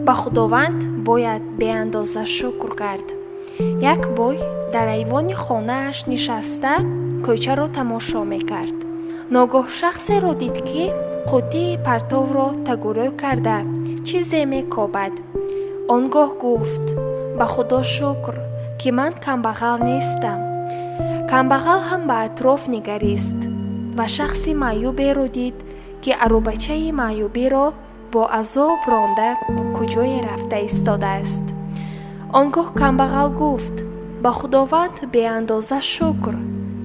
Ба Худованд бояд беандоза шукр кард. Як бой дар айвони хонааш нишаста, кӯчаро тамошо мекард. Ногоҳ шахсеро дид, ки қуттии партовро тагурӯ карда, чизе мекобад. Он гоҳ гуфт: «Ба Худо шукр, ки ман камбағал нестам». Камбағал ҳам ба атроф нигарист ва шахси маъюберо дид, ки аробачаи маъюбиро бо азоб ронда, куҷое рафта истодааст. Он гоҳ камбағал гуфт: «Ба Худованд беандоза шукр,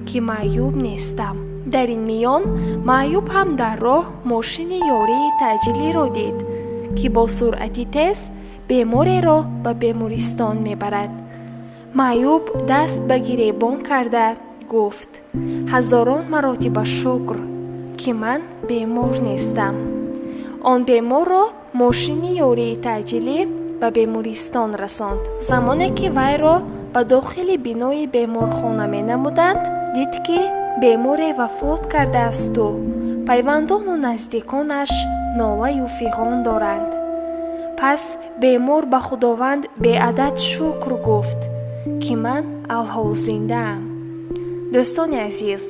ки маъюб нестам». Дар ин миён маъюб ҳам дар роҳ мошини ёрии таъҷилиро дид, ки бо суръати тез бемореро ба бемористон мебарад. Маъюб даст ба гиребон карда гуфт: «Ҳазорон маротиба шукр, ки ман бемор нестам». Он беморро мошини ёрии таъҷилӣ ба бемористон расонд. Замоне ки вайро ба дохили бинои беморхона менамуданд, дид, ки беморе вафот кардаасту пайвандону наздиконаш нолаю фиғон доранд. Пас бемор ба Худованд беадад шукр гуфт, ки ман алҳол зиндаам. Дӯстони азиз,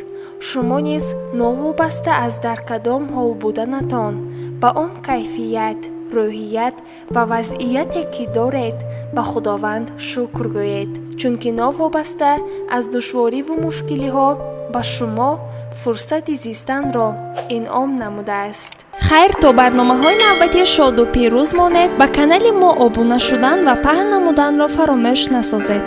шумо низ новобаста аз дар кадом ҳол буданатон, ба он кайфият, рӯҳият ва вазъияте ки доред, ба Худованд шукр гӯед, чунки новобаста аз душвориву мушкилиҳо ба шумо фурсати зистанро инъом намудааст. Хайр, то барномаҳои навбатӣ шоду пирӯз монед. Ба канали мо обуна шудан ва паҳн намуданро фаромӯш насозед.